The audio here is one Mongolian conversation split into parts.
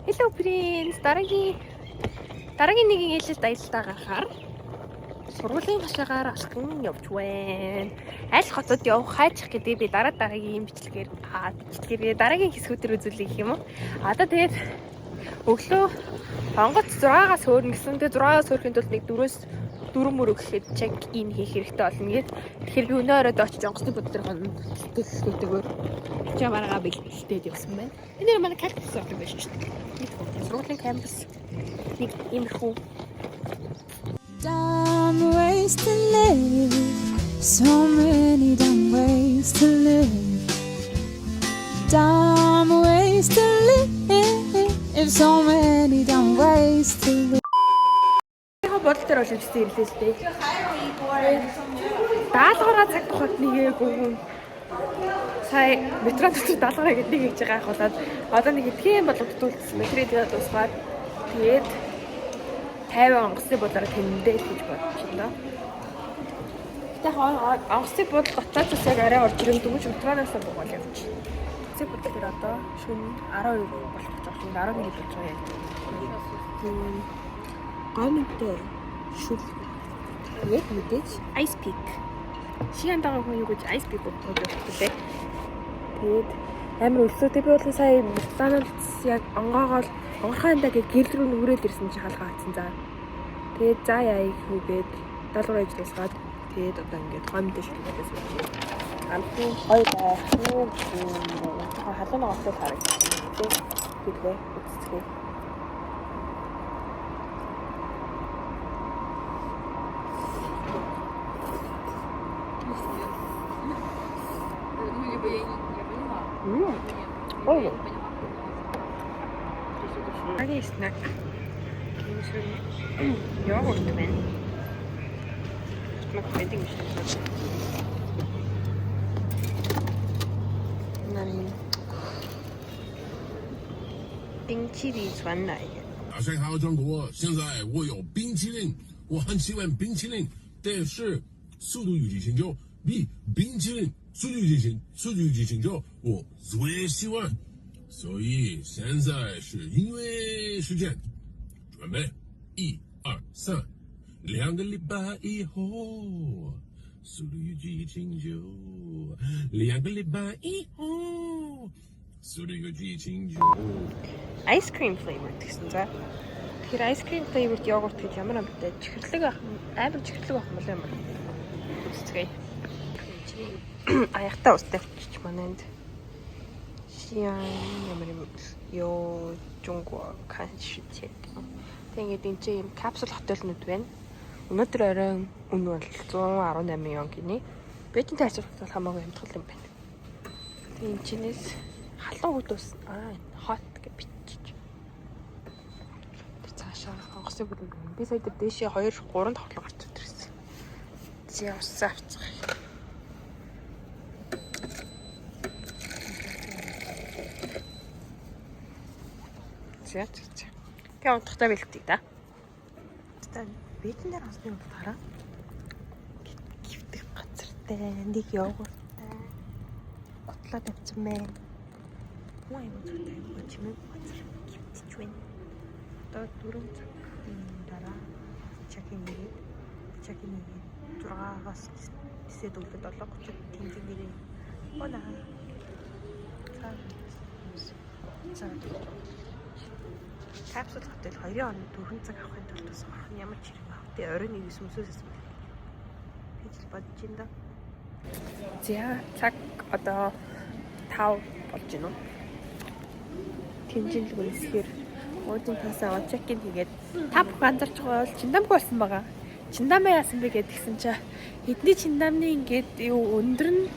Hello, friends. Дараагийн нэгэн ээлжид аялалдаа гарахаар сургуулийн хашаагаар алхан явж байна. Аль хотод явах, хайчих гэдгийг би дараа дараагийн бичлэгээр дараагийн хэсгүүдээр үзүүлэх юм уу? Одоо тэгээд өглөө онгоц 6-аас хөөрнө гэсэн. Тэгээд 6-аас хөөрөхийн тулд нэг 4-өөс 4 мөрөг гэхэд check in хийх хэрэгтэй болно гээд. Тэгэхээр би өнөө оройд очиж онгоцны буудлын төлөвлөгөөгөөр чамаараа бэлтээд явсан байна. Энэ нэр манай campus ордог байж шүү дээ. Сургуулийн campus нэг иймэрхүү. Dumb ways to live, so many dumb ways to live. Dumb ways to live, so many dumb ways to live. Яг бодол дээр бол юмстай ирлээ л дээ. Даалгавраа цаг тухайд нэгээгүй хүн. Сая метро дотор даалгавраа гэдэг нэг хийж байгаа ахуулаад одоо нэг хэдхэн болгодтуулсан. Метрээ тэгээд дуусгаад тэгээд 50 онгоцны буудлаараа тэндээ л гэж бодож байна. Гэтэ онгоцны буудал готлооч бас яг арай орж ирэн дөнгөж метроноос буугаал явчих. Онгоцны буудлын дээр одоо шөнө 12 болох гэж байна. 11 болж байгаа юм. Гоминтой шүл. Тэгээд мэдээж ice pick. Шиандагаа хүн юу гэж ice pick уух гэж боддог те. Тэгээд амар өлсөөтэй, би бол сая McDonald's яг онгоогоол онгорхой андаа гэж гэрэл рүү нүрэл ирсэн чи хаалгаа атсан за. Тэгээд за яа хүүгээд даалгавар хийж дуусгаад тэгээд одоо ингээд гоминтой шүлгээ сууж байна. Амтны гоё байх уу? Халуун гоцтой харагдсан. Тэгээд үзцгээе. Ну, либо я не я поняла. Мм. Нет, Ой. я не поняла. Дараагийн snack. Йогурт байна. Йогурт байдаг юм шиг. 那里冰淇淋酸奶。大家好，中国！现在我有冰淇淋，我很喜欢冰淇淋，但是《速度与激情九》比冰淇淋《速度与激情》《速度与激情九》我最喜欢，所以现在是音乐时间，准备，一二三，2个礼拜以后，《速度与激情九》，两个礼拜以后，《速度与激情九》。 Ice cream flavor гэсэн за. Тэгэхээр ice cream flavored йогурт гэж ямар амттай, чихэрлэг ах, амар чихэрлэг ах юм бол ямар. Үзцгээе. Аяхтаа устай авчиж манайд. Шиан ямар юм ёо 中国看世界. Тэг ингээд энэ чинь юм капсул хотелнүүд байна. Өнөөдөр оройн үн бол 118 юан гинэ. Бээжинтэй харьцуулахад бол хамаагүй хямдхан юм байна. Тэг энэ чинээс халуун хөд ус аа hot гэж бичиж. Тэр цаашаа онгоцны бүлэг. Би сая дээр дээшээ 2 3 давхарлага гарч ирсэн. За, ус авцгаая. За за за. Тэгээ унтахтаа бэлтээ да. Та Бээжин дээр онсны бол хараа. Гівтэх газартай, нэг йогурттай. Гутлаа тавьсан байна. Хүн аюу зүртэй аюу чимээ газар гівтэж байна. Одоо 4 цагийн дараа check-in хийгээд, check-in хийгээд 6-аас 9-д өглөө 7:30 тэнцэн гэрээ. Она. За. За. Капсул хотел 2 оны 4 цаг авахын тулд бас орох нь ямар ч хэрэг баг. Тэгээ оройн 9 өмсөөс эсвэл гэж л бодож байна да. За, цаг одоо 5 болж байна уу? Тэнжин л үнсгээр уудын тасаа check-in хийгээд та бүхэн анзарч байгаа бол чиндамгүй болсон байгаа. Чиндамаа яасан бэ гэдгсэн чи эдний чиндамны ингээд юу өндөр нь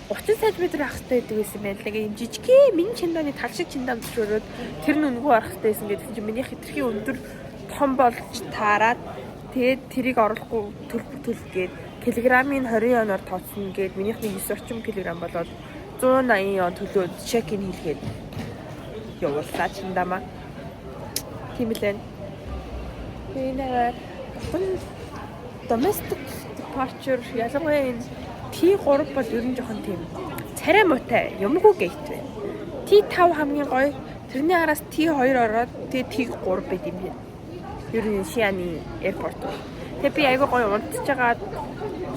30 см байх хэрэгтэй гэдэг байсан байна л. Ингээ юм жижигхэн миний чиндааны тал шиг чиндам зөвшөөрөөд тэр нь үнэгүй арах хэрэгтэй байсан гэдгсэн чи минийх хэтэрхий өндөр том болж таарад тэгээд тэрийг оруулахгүй төлбөр төлөх гээд килограммын 20 юанаар тооцно гээд минийх нэг 9 орчим килограмм болоод 180 юан төлөөд check in хийлгээд явууллаа чиндамаа. Тийм л байна. Тэгээ энэ domestic departure, ялангуяа энэ T3 бол ер нь жоохон тийм царай муутай юмгүй gate байна. T5 хамгийн гоё. Тэрний араас T2 ороод тэгээ T3 байд юм байна. Ер нь Шианы airport. Тэгээ би айгүй гоё унтж байгаа,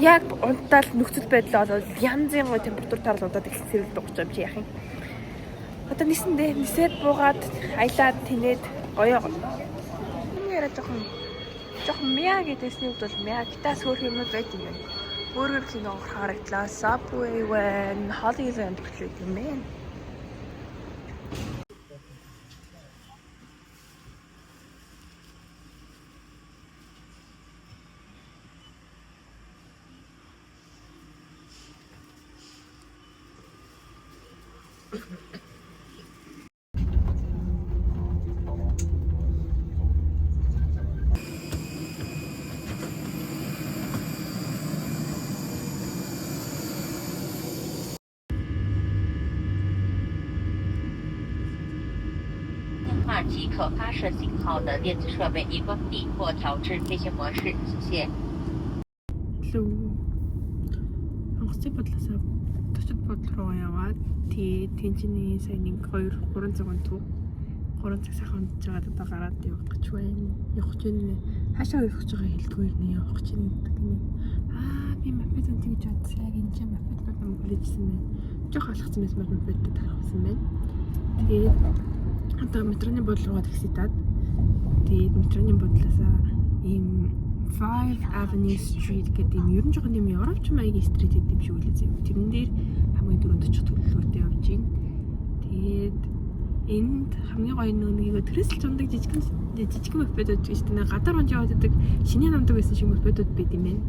яг унтаал нөхцөл байдал бол янзын гоё температур тарал унтаад эхэлсэн, сэрүүл дуугч юм чи яах юм. Одоо нисэндээ нисээд буугаад аялаад тэнээд гоё гоё. Энэ яриа жоохон мяа гэдээсний хувьд бол мяа гитаас хөөх юмнууд байт юм байна. Өөр өөр кино харагдлаа. Subway байна, Hollyland хүртэл юм байна. 电话及可发射信号的电子设备已关闭或调至飞行模式。谢谢。 Hello. Онгоцны буудлаасаа төчид буудлын руу яваад тэгээ тэнчний сая 1 2 3 цаг унтав. 3 цаг сайхан унтж байгаад одоо гараад явах гэж байна. Явах гэж байна. Хаашаа явах гэж байгаа хэлдэггүй нэ, явах гэж байна гэдэг нэ. Аа, би мопед унтъя гэж бодсон. Яг энэ чинь мопед намайг хүлээжсэн байна. Жох алхацсан байсан бол мопедтэй тарах байсан байна. Тэгээд одоо метроны буудлын руугаа такситаад, тэгээд метроны буудлаасаа ийм 5 Avenue Street гэдэг юм ер нь жоохон юм европч маягийн street гэдэг юм шиг үлээ заяа. Тэрэн дээр хамгийн түрүүнд очих төлөвлөгөөтэй явж байна. Тэгээд энд хамгийн гоё нөө нэг төрөөсөл зундаг жижигэн жижигэн мопедууд гэж байна. Гадаар унж яваад байдаг шинэ намдаг байсан шиг мопедууд байд юм байна.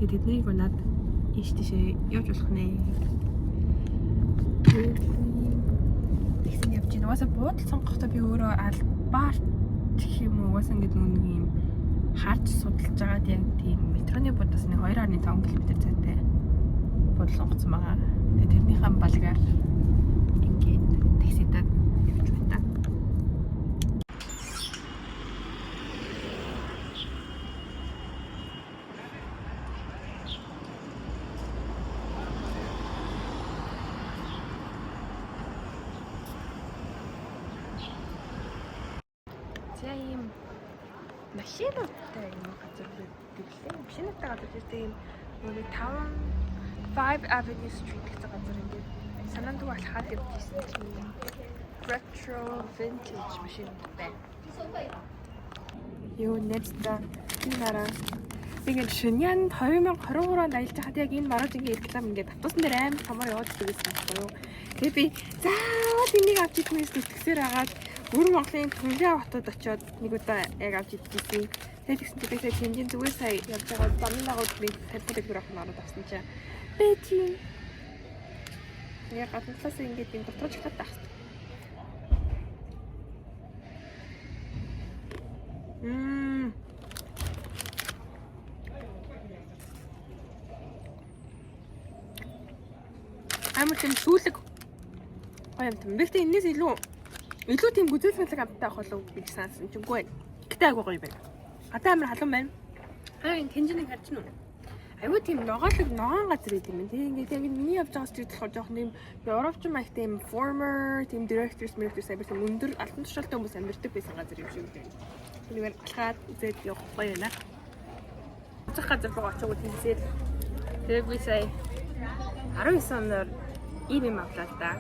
Тэгээд тэднийг унаад ийш тийшээ явж болох нэ. Тэгсэн явж байна. Угаасаа буудал сонгохдоо би өөрөө албаар гэх юм уу, угаасаа ингээд нэг юм харж судалж байгаад яг тийм метроны буудлаас нэг 2.5 км зайтай буудал сонгоцсон байгаа. Тэгээ тэрнийхээ балгаар ингээд таксидад явж байна та. За, ийм машинуудтай юм газар байдаг лээ. Машинуудтай газар гэдэг ийм нөгөө 5 5 Avenue Street гэсэн газар ингээд санаан төв алхаад явж ирсэн чинь retro vintage машинууд байна. Юу нэвстэ энэ нараа би ингээд Шинянд 2023 онд аялж байхад яг энэ морожингийн реклам ингээд автобусан дээр амар томор яваад байсан байхгүй юу. Тэгээ би заавал энийг авч идэх гэж зүтгэсээр агаад Өвөр Монголын Түнлээ хотод очиод нэг удаа яг авч идчихсэн. Тэгээд тэгсэн чинь би сая Тэнжин зүгээр сая явж байгаа замын дагуу би тариф дэлгүүр авах нь ороод авсан чинь бэ тийм. Яг гадна талаас ингээд юм дотор чагтаад байх хэрэгтэй. Мм. Амар тийм шүүлэг гоё юм тийм. Гэхдээ энэс илүү тийм гүзээлзгэнэлэг амттай авах болов гэж санасан чинь үгүй. Гэтэ айгуу гоё байна. Гадаа амар халуун байна. Аа, энэ тэнжинийг харж гинүү. Айгуу тийм ногоолог ногоон газар байт юм байна. Тэгээ ингээд яг миний явж байгаа street болохоор жоохон тийм европчин маягтай юм former тийм directors directors амар тийм өндөр албан тушаалтай хүмүүс амьдардаг байсан газар юм шиг үү. Тэрнийгээр алхаад үзээд явах гоё байна. Очих газар руу очиод тэнцээд тэгээ би сая 19 оноор ийм юм авлаа л да.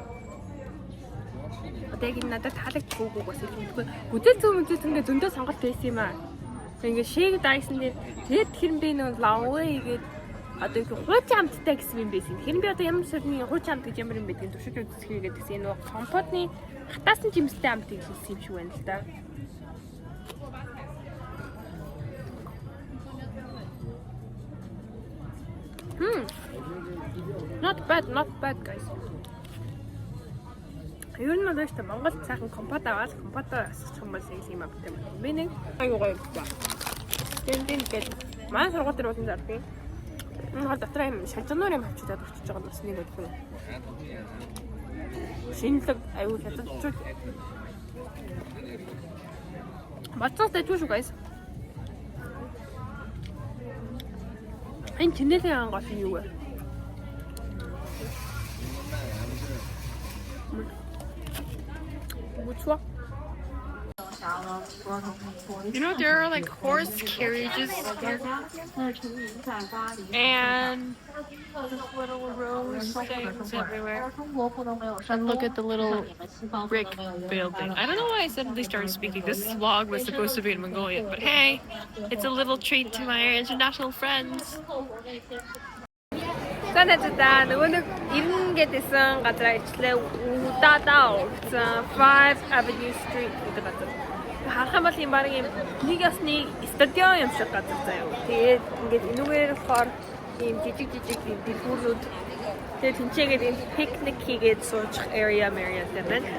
Одоо яг энэ надад таалагдчихгүйг бас хэлж мэдэхгүй. Гүзэл зүүн мүзэл ингээ зөндөө сонголт байсан юм аа. Ингээ shake Dyson дээр тэгээд тэр би нөө лавэ гээд одоо их хуучин амттай гэсэн юм байсан. Тэр би одоо ямар сүрний хуучин амт гэж ямар юм байдгийг туршиж үзэхээ гэдэгсэн. Энэ нөгөө компотны хатаасан жимстэй амтыг хэлсэн юм шиг байна л да. Хм. Not bad, not bad, guys. Ер нь бол шүү дээ, Монголд сайхан компот аваад компотоо асгачих юм бол яг юм амттай юм. Би нэг аюу гоё юм. Тэн тэн гээд манай сургууль дээр уулын зардыг. Энэ хол дотор юм шалжануур юм авчиад очиж байгаа нь бас нэг өдөр. Шинэлэг аюу хятадчууд. Бацаас дайггүй шүү, guys. Энэ чинэлийн ан гол нь юу вэ? 不错。You know, there are like horse carriages here and little rose things everywhere. And look at the little brick building. I don't know why I suddenly started speaking. This vlog was supposed to be in Mongolian, but hey, it's a little treat to my international friends. За найзуудаа нөгөө нэг 90 гэдээсэн газараа ичлээ. Удадаа гэсэн 5 Avenue Street гэдэг газар. Харах юм бол юм баг юм нэг ясны стадион юм шиг газар заяа. Тэгээд ингээд энүүгээр болохоор ийм жижиг жижиг ийм дэлгүүрүүд тэгээд тэнцээгээд ийм пикник хийгээд суучих area area юм байна.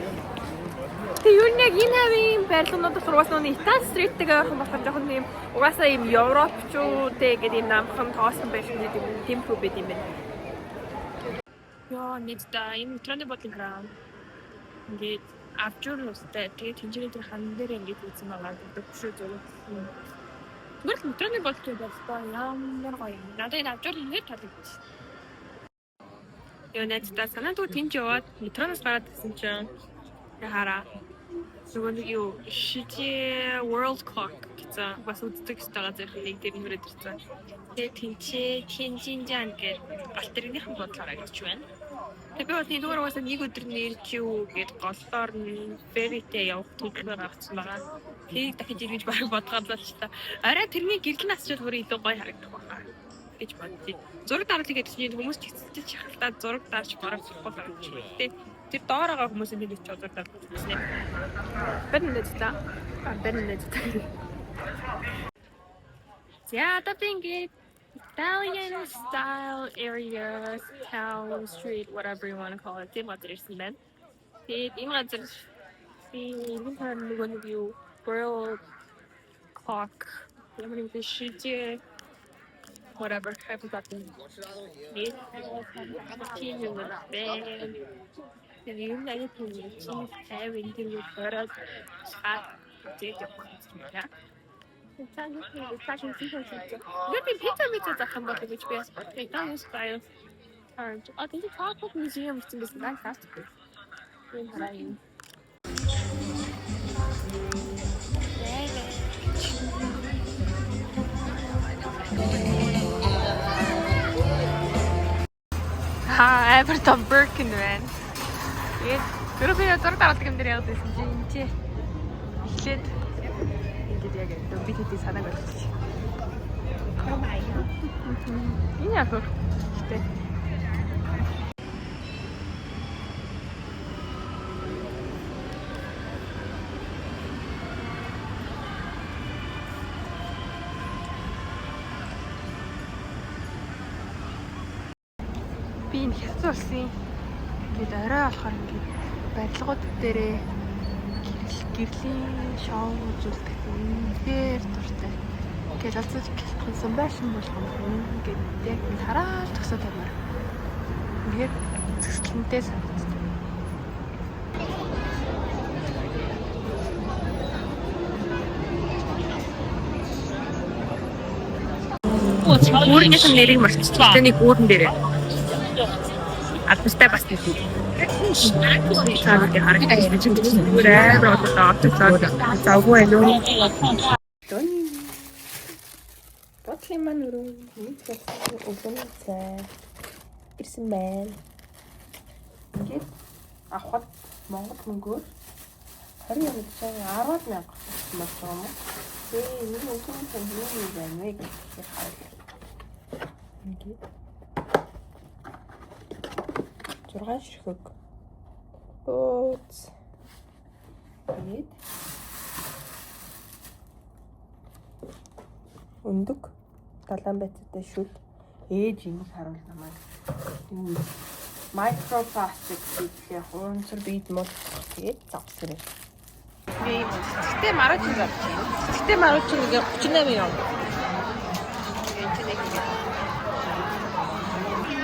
Тэгээ юу нэг энэ хавийн барилганууд болохоор угаасаа нэг Итали стриттэйгээ ойрхон болохоор жоохон ийм угаасаа ийм европчууд тэгээд ийм намхан тоосон байшин гэдэг юм тиймэрхүү байд юм байна. Яа, нийтдээ энэ метроны бодлын хараа. Ингээд авчуур устай. Тэгээд тэнцвэрийн тэр хан дээр ингээд үзсэн байгаа гэдэг шүү зүг. Зүгээр л метроны бодлын болтой ямар гоё юм. Надад энэ авчуур нэр таалагдчих. Яа, найздаа санаа дүү тэнд яваад метроноос гараад ирсэн чинь хараа. Нөгөө нэг юу Шижи World Clock гэсэн бас үздэг ёстой газар нэг дээр нүрээд ирсэн. Тэгээд тэнцээ Тяньжинжан гэж галт тэрэгнийхэн бодлоор гэж байна. Тэгээд би бол энэ дугаар угаасаа нэг өдөр нэрж юу гэд голлоор нь ферритэй явах төлөвлөгөө гаргацсан байгаа. Тэрийг дахиж иргэж бараг бодгоо л та. Арай тэрний гэрэл нь асчвал бүр илүү гоё харагдах байхаа гэж бодчих. Зураг даруулъя гэдэг чинь хүмүүс ч хэцэлж шахалтаа зураг дарж бараг сурахгүй л байна. Тэгээд тэр доор байгаа хүмүүс энэ ч зураг дарж үзсэн. Бэн нэжлээ. А бэн нэжлээ. За одоо би ингээд Italian style area, town, street, whatever you want to call it. Тийм газар ирсэн байна. Тэгээд энэ газар би энэ таар нөгөө нэг юу World Clock ямар нэг шижээ whatever I forgot the name. Тийм юм байна. Тэгээд юм аяа тийм чинь тавин тэр юу бараад шат тэгээд явах юм байна. Би пицца мицца заах юм бол гэж би бас бодлоо. Italian style. А тийм chocolate museum гэсэн байсан fantastic. Энэ хараа юм. Ха, амар том Birkin байна. Тэгээд дөрөв би зураг дараадаг юм дээр яваад байсан чинь энэ чи эхлээд ингээд яг би тэдний санааг ойлгочих. Энэ яг хөрхтэй. Би энэ хятад улсын ингээд орой болохоор ингээд барилгууд дээрээ гэрлийн шоу үзүүлдэг үнэхээр дуртай. Ингээд алцаж гэлтгансан байшин болгоно ингээд яг ингээд хараал төгсөө тамаар. Үнэхээр үзэсгэлэнтэй санагддаг. Гүүрнийх нь нэрийг мартчихлаа. Нэг гүүрэн дээрээ. Албастай бас нэг. Цаанаа харагдаж байна. Зүгээр амар одоо орчихлоо. Завгүй байна уу? Бодлын маань өрөө нийт өглөөний цай ирсэн байна. Ингээд авахд Монгол мөнгөөр 20 юм чинь 10 мянга болж байгаа юм уу? Тэгээ энэ өглөөний цай юу юм байна вэ гэж харъя. Ингээд 6 ширхэг бууз. Тэгээд өндөг далайн байцаатай шүл ээж ингэж харуул намайг. Энэ microplastic гэдгээр хуунцар бид мод тэгээд завсрээ. Би цэцэгтэй маручин зарж байна. Цэцэгтэй маручин нэг 38 юм. Тэгээд чи нэг ингэ.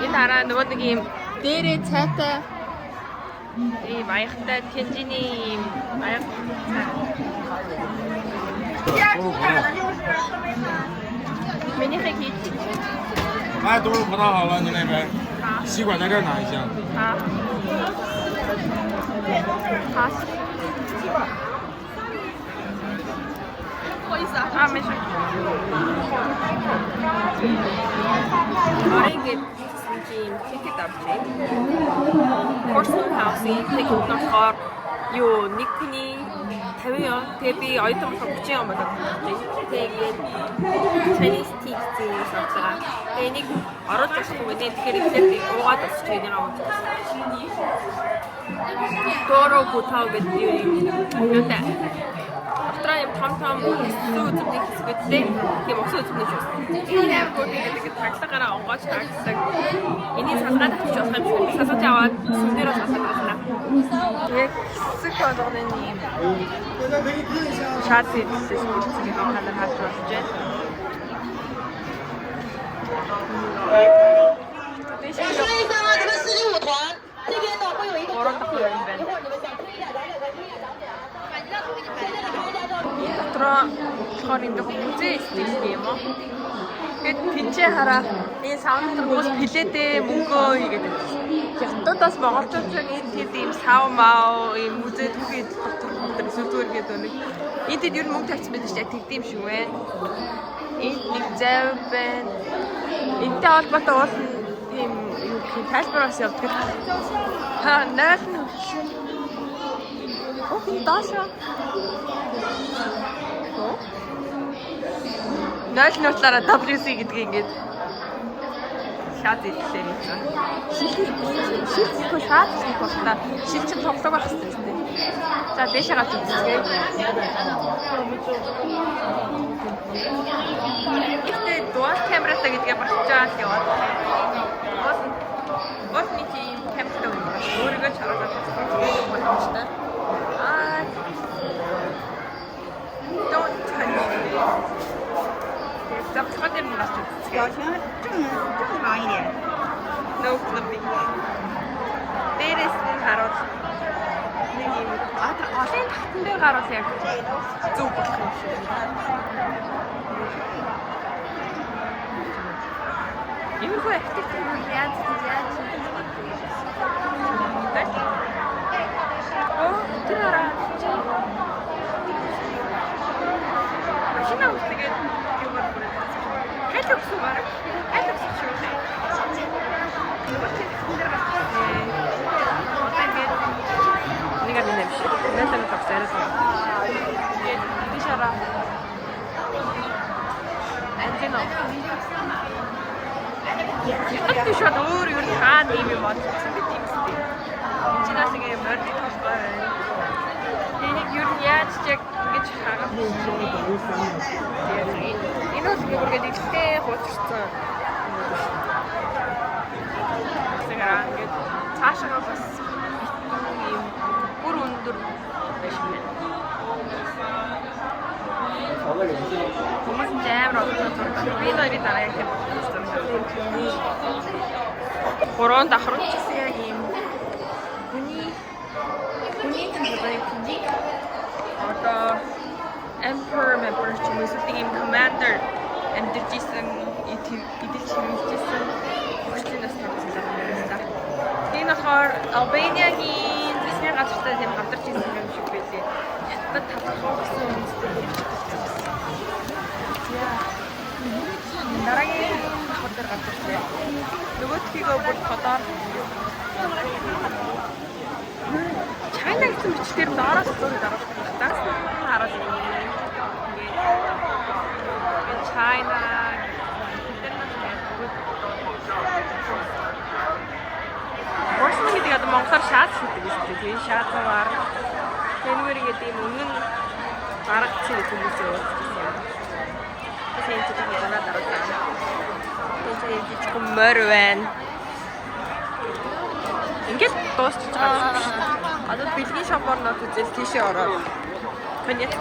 Энэ хараа нөгөө нэг юм дээрээ цайтай ийм аягтай Тяньжиний ийм аяг цай. Минийхээ хийж. 哎，都是葡萄好了，你那边，吸管在这儿拿一下。 Аа. Аа. 不好意思啊。啊，没事。Орой ингээд тийм ticket авчих. Porcelain House-ийн ticket нь болохоор юу нэг хүний 50 юан. Тэгээ би оюутан болохоор 30 юан болоод байна. Тэгээд Chinese tea гэсэн юм авч байгаа. Тэгээ энийг оруулж болохгүй гэнэ. Тэгэхээр эхлээд уугаад өсч энийг авах. Доро бутау гэдэг юм юутай. Дотроо юм том том өссөн үзмний хэсгүүдтэй тийм усан үзмний шус. Энэ амар гоо гэдэг таглагаараа онгойч тагдаг. Энийг салгаад авчих болох юм шиг. Салгаж аваад сүмдэрээ салгаад байна. Яг хэсэг болгоны юм шат идсэн хэсгийг ханаар харж болж байна. Гурван дахь юм байна. Дотроо болохоор юм жоохон музей стилтэй юм уу? Тэгээд тэнцээ хараа энэ савн дотор хүмүүс пледээ мөнгөө хийгээд байсан. Хятадаас монголчууд энэ тэд ийм сав мав ийм музей түүхий дотор дотор эсвэл зүгээр гээд нэг энэ тэд ер нь мөнгө тавьсан байдаг шүү дээ. Тэгдэм шиг байна. Энд нэг зав байна. Энтэй холбоотой уул нь тийм юу гэх юм тайлбар бас явдаг. Ха 0 нь Ох, энэ доошоо. 0 нууцлаараа WC гэдгийг ингээд шат идлээ гэж байна. Шилжихгүй шат хийх болтой. Шил чинь тоглог байх хэрэгтэй юм тийм. За дээшээ гарч үзье. Ихтэй дуал камератай гэдгээ барчаад яваад. Уул нэг юм камертай юм байна. Өөрийгөө ч харуулах боломжтой. Аа. Don't touch me. За болохоор дээр нь гарч үзье. 表情正正常一点。 No clipping. Дээрээс нь харуул нэг юм тэр голын тахтан дээр гарвал яг зөв болох юм шиг. Иймэрхүү архитектур бол яаж яаж Оо, тэр хараа. Машина үстэйгээд юугаар бүрээд. Хайл өгсөн бараг. Хайл өгсөн шиг байна. Нөгөө чи тахтан дээр гарчихсан. Одоо ингээд нэг аль нэм шиг. Нэлээд тогс арай л. Тэгээд тийш хараа. Антино. Хятад биш бол өөр ер нь хаана ийм юм олцсон бэ тийм үстэй. Энд чинь бас ингэ морины толгой байна. Энийг ер нь яаж ч яг ингэж хагах юм. Энэ бол ингэ бүргээд ихтэй хуучирсан юм биш. Тэгэхээр ингээд цаашаа бас битүү юм бүр өндөр байж байна. Хүмүүс нь амар олон зураг. Би хоёрын дараа яг тийм болсон. Гурван давхар ч гэсэн яг ийм хүний одоо юу хүний одоо emperor member ч юм уу эсвэл ийм commander амьдарч исэн эдэлж хэрэгжижсэн хөгжлийн бас тооцсон байна. Энэ болохоор Албаниагийн засгийн газартай тийм хамтарч исэн юм шиг байлээ. Хятад талхаа гэсэн үндэстэй болсон. Дараагийн давхар дээр гарч ирлээ. Нөгөөдхийгөө бүр тодоор China гэсэн бичгээр доороос зураг даруулах байх та. Харуул. Ингээд China гэдэг нь Porcelain гэдэг одоо монголоор шаас гэдэг юм шүү дээ. Тийм шаазаар. Тэрнгээр ингээд ийм өмнө бараг цэг хүмүүс явуулчихсан юм. Тийм ч юм уу даруулсан. Тийм жижиг морь байна. Ингээд дуусчих байгаа юм шиг. Одоо бэлгийн шопоор нот үзэл тийшээ ороод. Коньяк.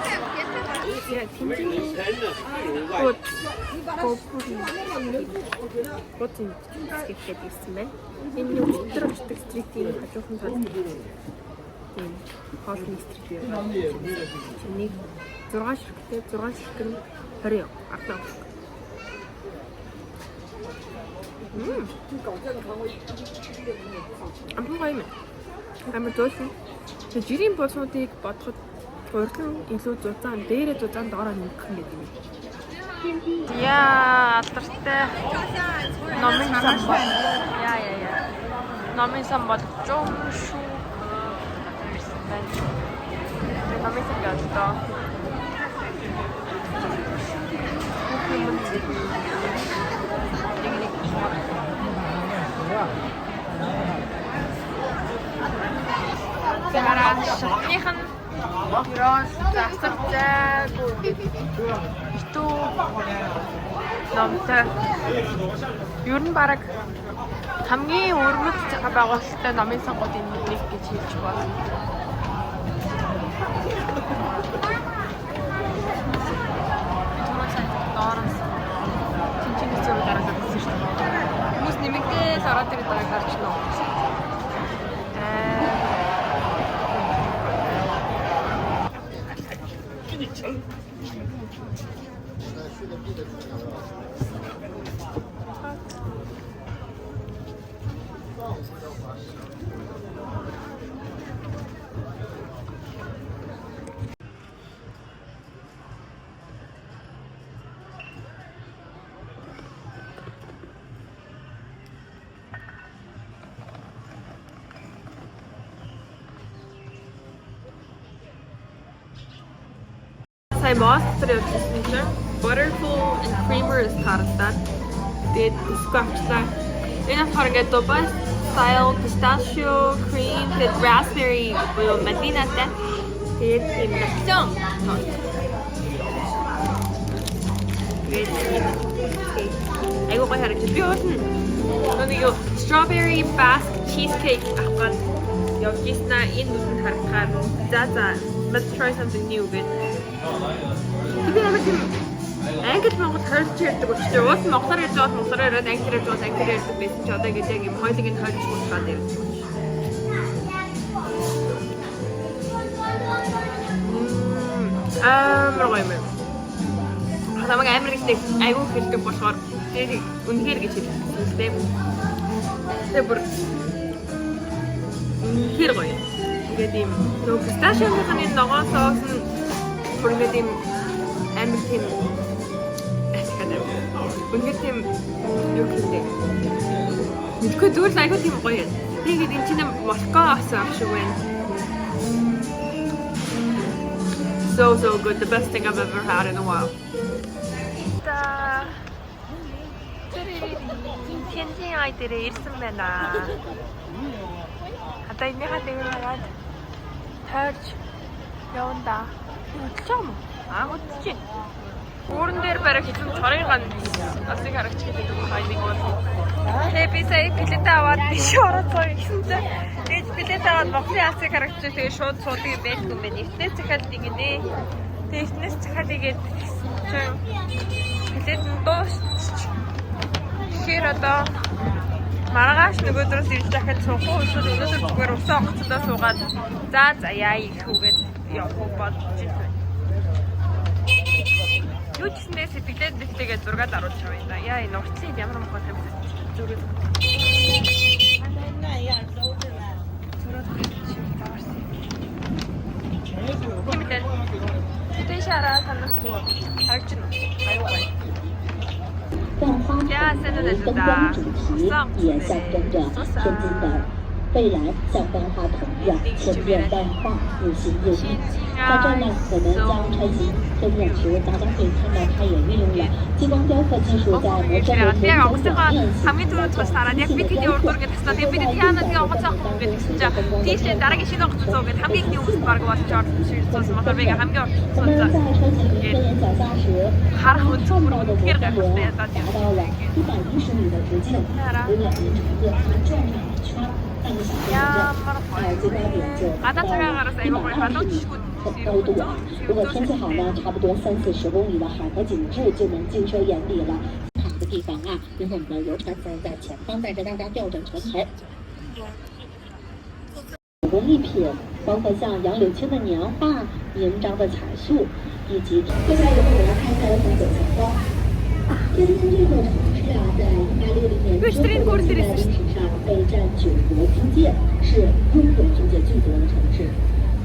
Тэнцийн гот гот хэсэгтэй ирсэн байна. Энэ нэг өчтөр очдог street-ийн хажуухан тал. Тийм хоолны street юм. Нэг 6 ширхэгтэй 6 ширхэг нь 20 юм. 10. Амтан гоё юм. Амар зөөлхөн. Тэгээ жирийн булсуудыг бодоход Урд нь илүү зузаан, дээрээ зузаан, доороо нэмэх гэдэг юм. Яа, алдартай номын сан бол. Яа, яа, яа. Номын сан бол 中書 ирсэн байна. Тэгээ номын сан гэдэг одоо. Бүх юм нэг нэг За шатных нь ерөөс засах зайгүй битүү номтой. Ер нь бараг хамгийн өвөрмөц байгуулалттай номын сангуудын нэг гэж хэлж болно. Би түрүүн сайн доороос тэнцэнэ зураг гаргаад ирсэн шүү дээ. Хүмүүс нэмэгдээл ороод ирээд байгааг харж байна уу? Аа. Сая мост дотор явж ирсэн чинь Butterful and Creamers харагдаад тэгээд өсгөө авчлаа. Энэ болохоор ингээд Dubai style pistachio cream тэгээд raspberry буюу малинатай. Тэгээд тийм навчсан торт. Тэгээд тийм айгуу гоё харагдаж. Би уул нь нэг юу strawberry basque cheesecake авах гээд явж ирсэн энэ нүдэнд харахаар за, let's try something new гэдэг. Би амар тийм англи монгол хорилж ярьдаг учраас уус монголоор ярьж байгаа монголоор яриад, англиар ярьж байгаа англиар ярьдаг байсан чи одоо ингэж яг юм хоёулыг нь хорилж гутгаад явж байна. Амар гоё юм. Намайг амар гэж нэг айгүй хэлдэг болохоор тэр үнэхээр гэж хэлсэн тийм. Тэгээ бүр үнэхээр гоё. Ингээд ийм нөгөө pistachio ны ногоон соус нь бүр ингээд ийм амар тийм үнэхээр тийм юу гэдэг. Мэдгүй, зүгээр л айгүй тийм гоё юм. Тэгээд энэ чинь молоко асан ах шиг байна. So so good, the best thing I've ever had in a while. Та Тяньцзин ай дээр ирсэн байна. Одоо энийхээ дээгүүр хараад тойрч явна да. Хөдөлж байгаа юм уу? Аа, хөдөлж байна. Үүрэн дээр бараг хэдэн чорын ган алсыг харагч гэдэг хайлыг бол. Тэгээ би сая билет аваад биш ороод цоо гэсэн чинь тэгээд билет аваад Монголын алсыг харагч тэгээ шууд суудаг юм байлгүй юм байна. Эртнээс захиалдаг гинэ. Тэгээ эртнээс захиалъя гэсэн чинь билет нь дуусчих. Тэгэхээр одоо маргааш нөгөөдрөөс ирж дахиад суух уу, эсвэл өнөөдөр зүгээр усан онгоцондоо суугаад за яа их хүүгээд явах уу бодож байна. Юу ч гэсэндээ сэтгэлээд бэлтээгээ зураг даруулж авъя да. Яа, энэ уртлын ямар мохоо тавьсан зураг. Зураг таварсан. Тийм ээ. Тэгэж хараа танах харагч нь аюу гоё. 万花筒为灯光主题，也象征着天津的未来，像万花筒一样千变万化，日新月异。在这儿呢，我们将穿行天津池，大家可以看到，它也运用了激光雕刻技术，在摩天轮 Би 头 яг 表 онгоцынхоо 面形 хамгийн 成了 түрүүнд тус хараад яг 精 би 细的 тэдний 雕 урд 刻。 дург таслаа. Тэгээ би тэд яана тэгээ онгоц авах юм гэсэн чинь тийшээ дараагийн шинэ онгоц суу гэд хамгийн ихний хүмүүс баг болж орж суусан болохоор би ингээ хамгийн урд 我们 суусан. 在穿行天眼脚下时， Харах өнцөг 看 бүр 到的摩 үнэхээр 天轮 гайхалтай ядаад 达到了110米的直径，有两名乘客他转上一圈，半个小时左右， Ямар 到最高点就达 гадаа 到 цагаагаараас 了 айгүй гоё 120 халуун 米 жишгүүд 的高度啊。如果天气好呢，差不多30-40公里的海河景致就能尽收眼底了。好的地方啊，一会儿我们的游船夫在前方带着大家调转船头。手工艺品，包括像杨柳青的年画、银章的彩塑，以及接下来以后我们来看一下有九层高。天津这座城市啊，在1860年之后的近代历史上被占九国租界，是拥有租界最多的城市。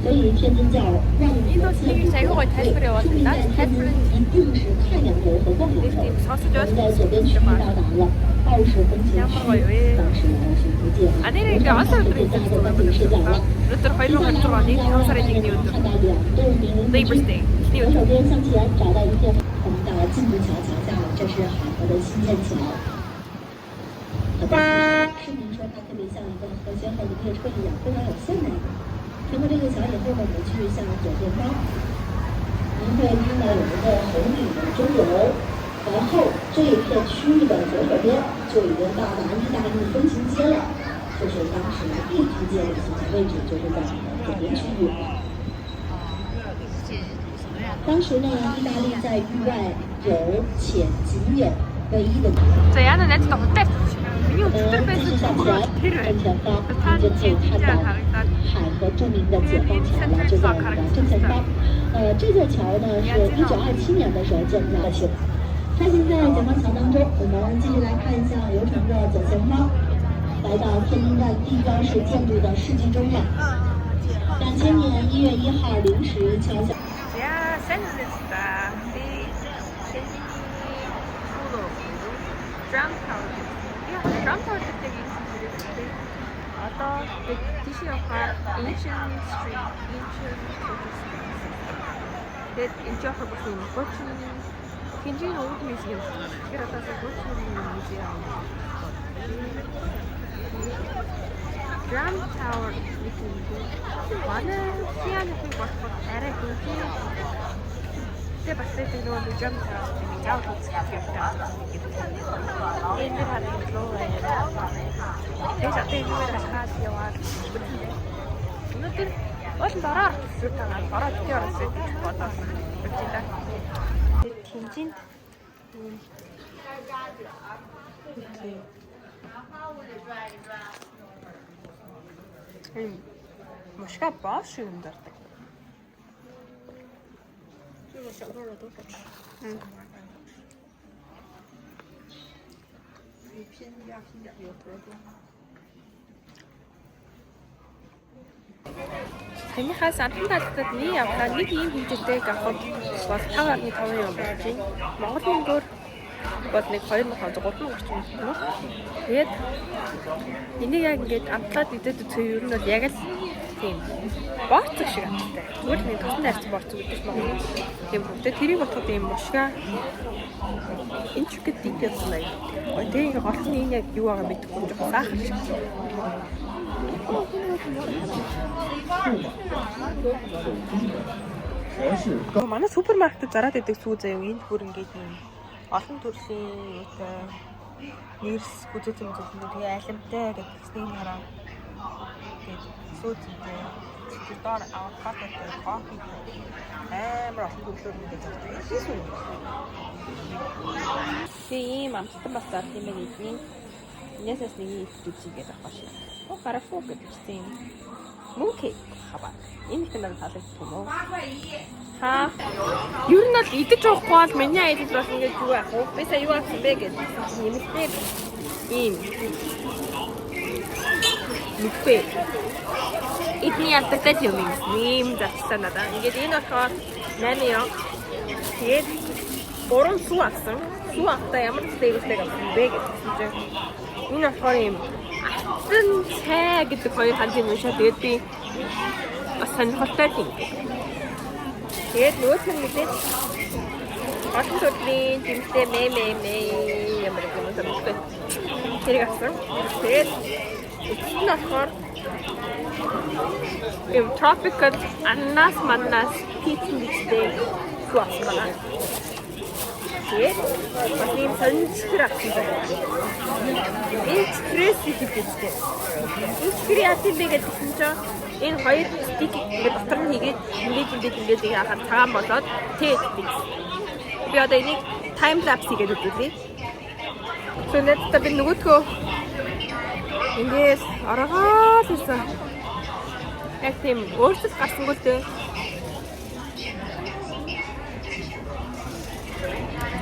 所以天津叫万 Энэ 国 бол 建 нэг 筑 айгүй гоё тайлбар 说明 явуулдаг. 在天 Тайлбар 津 нь 一定是太阳楼和望洋 нэг 楼。 тийм сонсож 我们在左边区域 ойлгох 到达了二十风情 Ямар 区 гоё вэ? ，当时呢是不见 А нэр ингээ олон өдөр 最佳的观景视角了。 Өнөөдөр 接下来 2026 оны 5 сарын 1-ний 看 өдөр. 到两栋名人故 Labor 居 Day эхний 左 өдөр. 手边向前找到一片，我们到进步桥桥下了，这是海河的新建桥。好的，市民说它特别像一个和谐号的列车一样，非常有现代感。经过这个桥以后呢，我们去向左边方，您会看到有一个红顶的钟楼，然后这一片区域的左手边就已经到达意大利风情街了，就是当时意大街的所在位置，就是在我们的左边区域。当时呢，意大利在域外有且仅有唯一的。 За яана найзтай худалдаа авчихсан. Миний өчигдөр 继 байсан 续向 чинь 前， тэр 正 байна. 前方 Та 您就可以看到 харагдаад 海河著名的解放桥了，就在我们的正前方。这座桥呢是1927年的时候建造的。穿行在解放桥当中，我们继续来看一下游船的左前方，来到天津站地标式建筑的市集中了。2000年1月1号零时敲响。 За сайн найзтай. Би Тяньцзиний Сүүлөө Drum Tower гэдэг. Би Drum Tower гэдэг энэ зэрэгтэй. Одоо бид тийш явахаар Ancient Street, Ancient Street. Тэгээд энэ жоох бас юм гучин хинжийн өвд музей юм шиг. Тэгэхээр одоо сая гучин музей авах. Drum Tower нэг юм. Манай Сианыг бодоход арай хинжийн. Тэгээ бас нэг нөгөө нэг Drum Tower гэдэг заавал үзэх хэрэгтэй гэдэг. Энэ дэр харагдлаа. Тэгээд одоо энэ хашаад яваад өнөөдөр уул нь бороо орох гэсэн тагаар бороо битгий орсон гэж бодоод явж байна. Тэгээд Тяньцзинд ийм мушга боо шиг юм дурдаг. 这个小份的都好吃。 嗯。可以拼一下，拼点有盒装。 Таныхаас амтан таалагдаад нэг явлаа нэг ийм хэмжээтэй авахд бол 5.5 юм болж байна. Монгол мөнгөөр бол нэг 2500 3000 орчим юм уу. Тэгээд энийг яг ингээд амтлаад идээд үзэх ер нь бол яг л тийм борцог шиг амттай. Зүгээр л нэг тосон дайрсан борцог гэдэг чинь Монгол тийм хөвтэй. Тэрийг бодоход ийм мушгаа intricate details маяг. Тэгээ ингээ гол нь энэ яг юу байгаа мэдэхгүй жоохон сахар шиг. Манай супермаркетад зараад идэг сүү заяа энд бүр ингээд юм олон төрлийн юутай нэрс гүзээ зэм зүүн тэгээ алимтай гэдэг тэгснийг хараа тэгээд сүү зүйтэй тэр доор авокадотой кофетэй амар олон төрлөөр ингээд зардаг. Энэ сүү юм. Тэгээ ийм амттай бас зард юм байна эдний. Энээсээс нэг идэж үзье гэдэг байхгүй шээ. Оо гарафу гэдэг чинь mooncake хабаа. Энэ их надад таалагдчих юм уу? Ха. Ер нь бол идэж уухгүй бол миний аялал бол ингээд юу яах вэ? Би сая юу авсан бэ гэдэг чинь нэмэлтээр ийм мэдгүй. Эдний алдартай юм юм. Ийм зарчсан надаа. Ингээд энэ болохоор 8 юм. Тэгээд 3 сүү авсан. Сүү авахтаа ямар flavor-тэй авсан бэ гэсэн чинь энэ болохоор ийм алтан цай гэдэг хоёр ханд юм уншаа. Тэгээд би бас сонирхолтой юм. Тэгээд нөгөөх нь мэдээж олон төрлийн жимстэй мэ мэ мэ ямар юм санагддаг. Тэрийг авсан. Тэгээд эцэст нь болохоор ийм tropical ананас мананас пицца микстэй сүү авсан байна. Тэгээд бас ийм сонин чихэр авсан байна. Энэ чихрээс их идэвхтэй. Энэ чихэр яа тийм бэ гэсэн чинь энэ хоёр стик ингээд дотор нь хийгээд ингээд ингээд ингээд ингээд хахад цагаан болоод тэгээд гэсэн. Би одоо энийг time lapse хийгээд үзүүлье. Сонетта би нөгөөдгөө ингээд ороогоо л хийсэн. Яг тийм өөрчлөлт гарсангүй л дээ.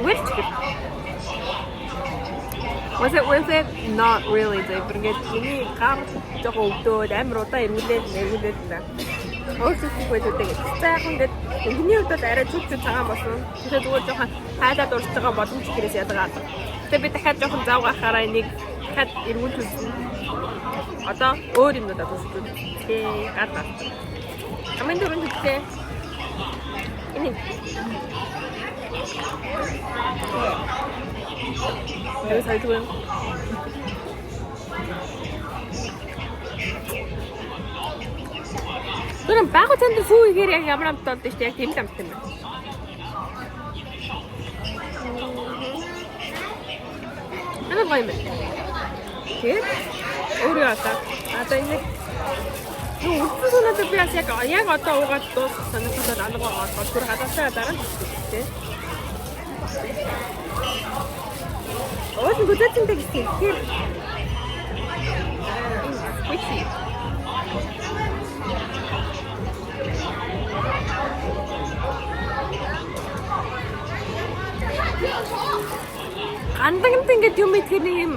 Зүгээр л чихэр. Was it worth it? Not really. Зүгээр ингээд миний гар жоохон өвдөөд амар удаан эргүүлээд эргүүлээд байна. Өөрсдөө байлгүй гэдэг. За яг ингээд өнгөний хувьд бол арай зүг зүг цагаан болсон. Тэгэхээр зүгээр жоохон хайлаад урсж байгаа боломж гэрээс ядагаад. Тэгээ би дахиад жоохон зав гарахаараа энийг дахиад эргүүл төлсөн. Одоо өөр юмнуудаа тусдаг. Тэгээ гад гад. Хамгийн түрүүнд хэлсэн. Энэ. Тэгээ сая зүгээр. Тэр баг цанд сүү ихээр яг ямар амттай болдог шүү дээ. Яг тийм л амттай юм байна. Энэ гоё юм байна. Тэгээд өөрөө одоо энэ юу үлдсэн санаад би бас яг одоо уугаад дуусах санагдаад алга байгаа. Тэр хадгалсаа дараа нь тийм. Уул нь гүзээцэнтэй гэсэн. Тэгэхээр squishy. Гандагт ингээд юм идэхээр нэг юм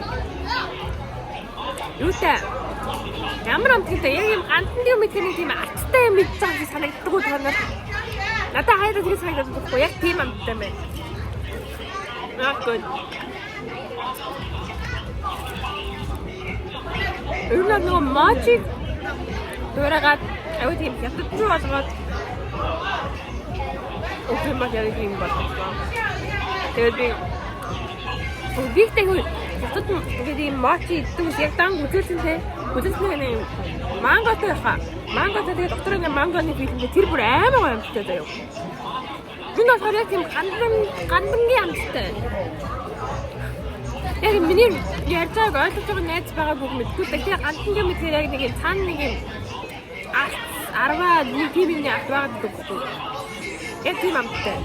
юутай ямар амт гэдэг яг юм ганданд юм идэхээр нэг тийм алттай юм идэж байгаа шиг санагддаг уу танаар. Надад хайраа тэгж санагдаад байхгүй яг тийм амттай байна. Not good. Ер нь нөгөө мочиг дуурайгаад аюу тийм хятадчуу болгоод өгөх юм бол яг тийм болгосон. Тэгээд би бигтэй хөө хятад ингээд ийм мочи иддэг ус яг дан гүзэлсэн те. Гүзэлсэн нэг юм манготой яха. Манготой тэгээд дотор ингээд мангоны филмтэй тэр бүр амар гоё амттай заяа. Энэ болохоор яг тийм гандангийн амттай. Яг миний ярьж байгааг ойлгож байгаа найз байгаа бүх мэдгүй. Тэгэхээр гандангийн мэтгэр яг нэг юм цаана нэг юм арваа нэг тийм юмны алт байгаа гэдэг үгүй. Яг тийм амттай.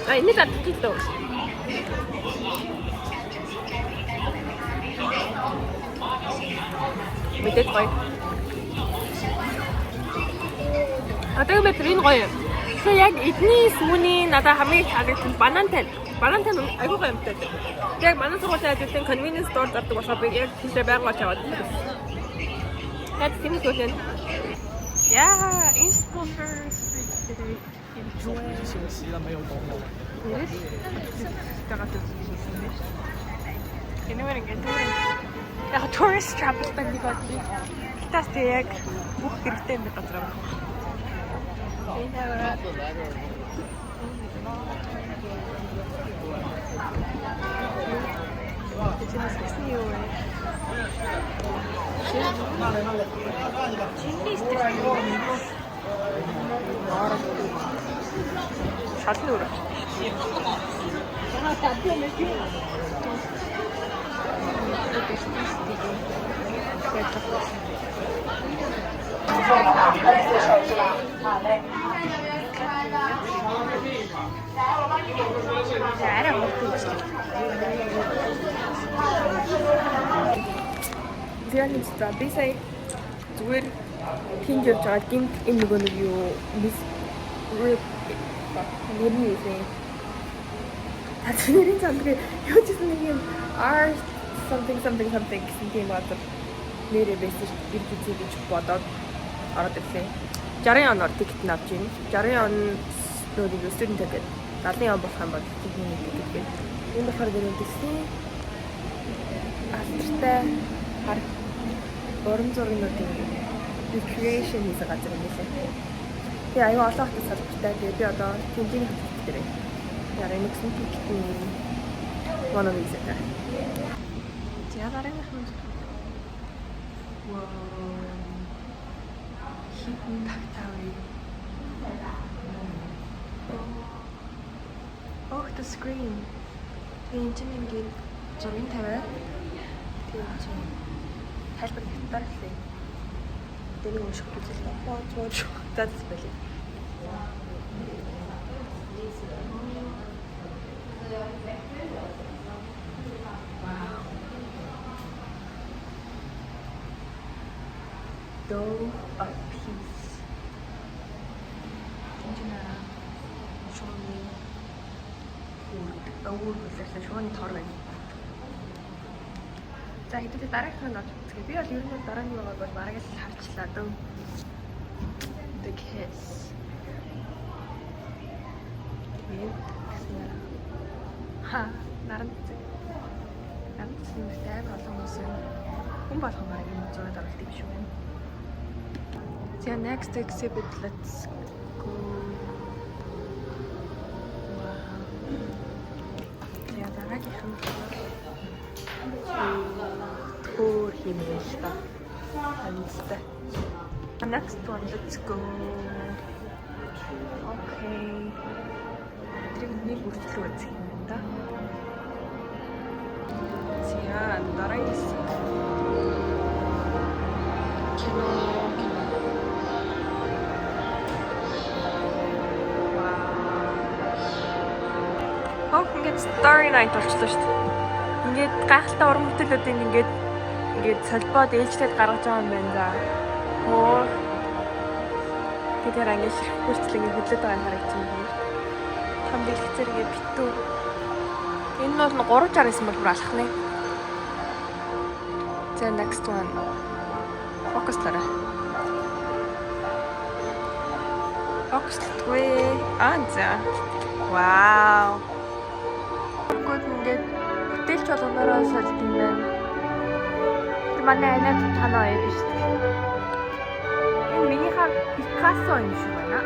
А энэ л амттай л. Мэдээд гоё. Одоо метр энэ гоё. Тэгэхээр яг эдний сүүний надад хамгийн их таалагдсан банантай. Банантай айгүй гоё амттай. Яг манай сургуулийн ажилтны convenience store зардаг болохоор би яг тийшээ байнга очиж аваад ирсэн. Яг тийм л үлэн. Yeah, East Culture Street today. Enjoy. Энэгээр ингээд яг tourist trap гэдэг нэг бодлоо. Гэтэ тэгээ яг бүх хэрэгтэй юм газар байна. Энэ юу вэ? Чингис шалны өрөө. Арай хурдан бичлэг. За би сая зүгээр тэнд явж байгаа гинт энэ нөгөө нэг юу мис rip нэрний юу та нэрийн цандрыг юу ч гэсэн нэг юм R something something something гэсэн тийм газар нэрээ байсан шүү дээ. Ирж үзье гэж бодоод ороод ирлээ. 60 оноор ticket нь авч ийн. 60 он нөгөө нэг student ticket 70 он болох юм бол техник ticket гэдэг. Энэ болохоор гэрээ дэлхийн алдартай хар уран зургнуудын recreation хийсэн газар юм билээ. Тэгээ аюу олон хотод салбартай. Тэгээ би одоо Тэнжиний хотод дээр байна. Яг энэ гэсэн ticket-ийн Mona Lisa-тай. За дараагийнх нь Wow. Хитэн тагтаа. Oh, the screen. Тэгээ энэ чинь ингээд зургийг тавиад тэгээ энэ чинь тайлбар хятадаар хэлээ. Тэгээ нэг унших үзэл. Боо зөө. За зү байлээ. Wow. Dome of Peace. Энэ чинь шууны өвөр бүлэглэн шууны тор байна. За, хэдүүлээ дараагийнх нь олж үзье. Би бол ер нь бол дараа нь байгааг бол бараг л харчлаа дөө. The Kiss. Тэгээд гэсэн нараа. Ха, наран цэцэг. Наран цэцэг нэртэй амар олон хүмүүс юм. Хүн болгон бараг юм зураг оруулдаг юм шиг байна. За, next exhibit, let's go. Wow. За, дараагийнх нь төөр хэмээн л та. Амжилттай. Next one, let's go. Okay. Тэрийг нэг үргэлжлэл үзэх юм байна да. За, дараагийн хэсэг. Кино, кино. Вау. Хог ингээд Starry Night болчлоо шүү дээ. Ингээд гайхалтай уран бүтээлүүдийг ингээд холбоод ээлжлээд гаргаж байгаа юм байна за. Хөө. Тэгэхээр ингээд ширхэг хүртэл ингээд хөдлөд байгаа юм харагдсан юм байна. Том дэлгэцээр ингээд битүү. Энэ нь бол 369 бол бүр алах нэ. За, next one. Focus лаарай. Focus лтгүй. Аа, за. Вау. Гүд ингээд бүтээлч болгоноороо сольд юм байна. Тэр манай анаа танаа хоёр биш үү? Энэ минийхаа Пикассо юм шиг байна.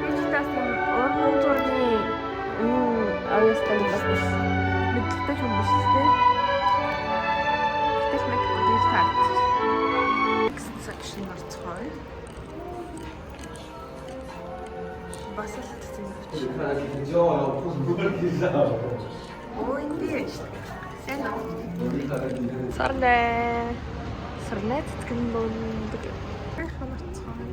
Би ч тас юм уран зургийн оюустай юм бас биш. Мэдлэгтэй юм биш л дээ. Гэтэл мэдэхгүй тэгж таагдчих. Next section орцгоё. Бас л цэцэн явчих. Өө, энэ би шүү дээ. Сайн уу? Сарнай. Сарнай цэцгэн бөөндөг. Хамарцгаан.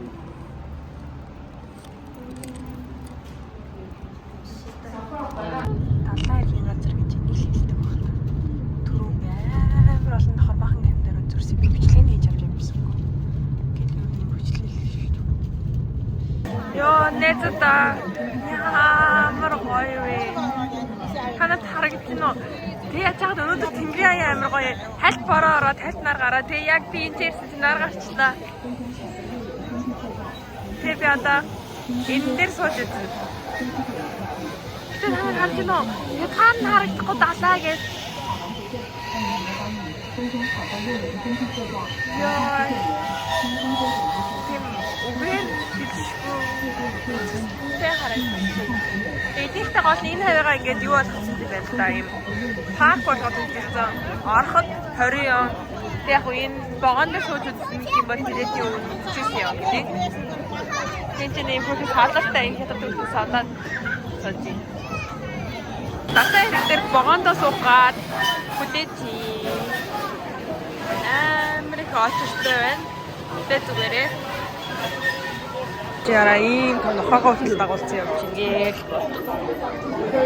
Далайн эргийн газар гэж энийг л хэлдэг байна. Түрүүн амар олон давхар бахан камер зүрсийг би бичлэг хийж авч юмсангүй. Гэт юу нэг бичлэг шүү дээ. Йоо, нэзэта. Ямар гоё вэ? Танад харагдсан уу? Тэг яаж чад өнөөдөр тэнгэрийн аяа амар гоё. Хальт бороо ороод, хальт нар гараа. Тэг яг би энэ ирсэн чинь нар гарчлаа. Тэг би одоо энэ дээр сууж үзсэн. Гэтэ та нар харж байна уу? Яг хаана харагдахгүй далаа гэж. Яа. Тийм үгээр хэлшгүй үзэсгэлэнтэй харагдчих. Эдийнхтэй гол нь энэ хавьгаа ингээд юу болгосон юм байна л да, ийм парк болгоод үзсэн. Ороход 20 юан. Тэг яг энэ вогон дээр сууж үзсэн юм бол билетийн өмнө 39 юан гэдэг. Энд чинь ийм бүх саалалтай, энэ хятад үлдсэн саалаад сууж байна. Далайн хэрэг дээр вогондоо суугаад хүлээж, амар их очиртой байна. Гэтэ зүгээрээ. Яра, ийм том нохоогоо хүртэл дагуулсан явж ингээл.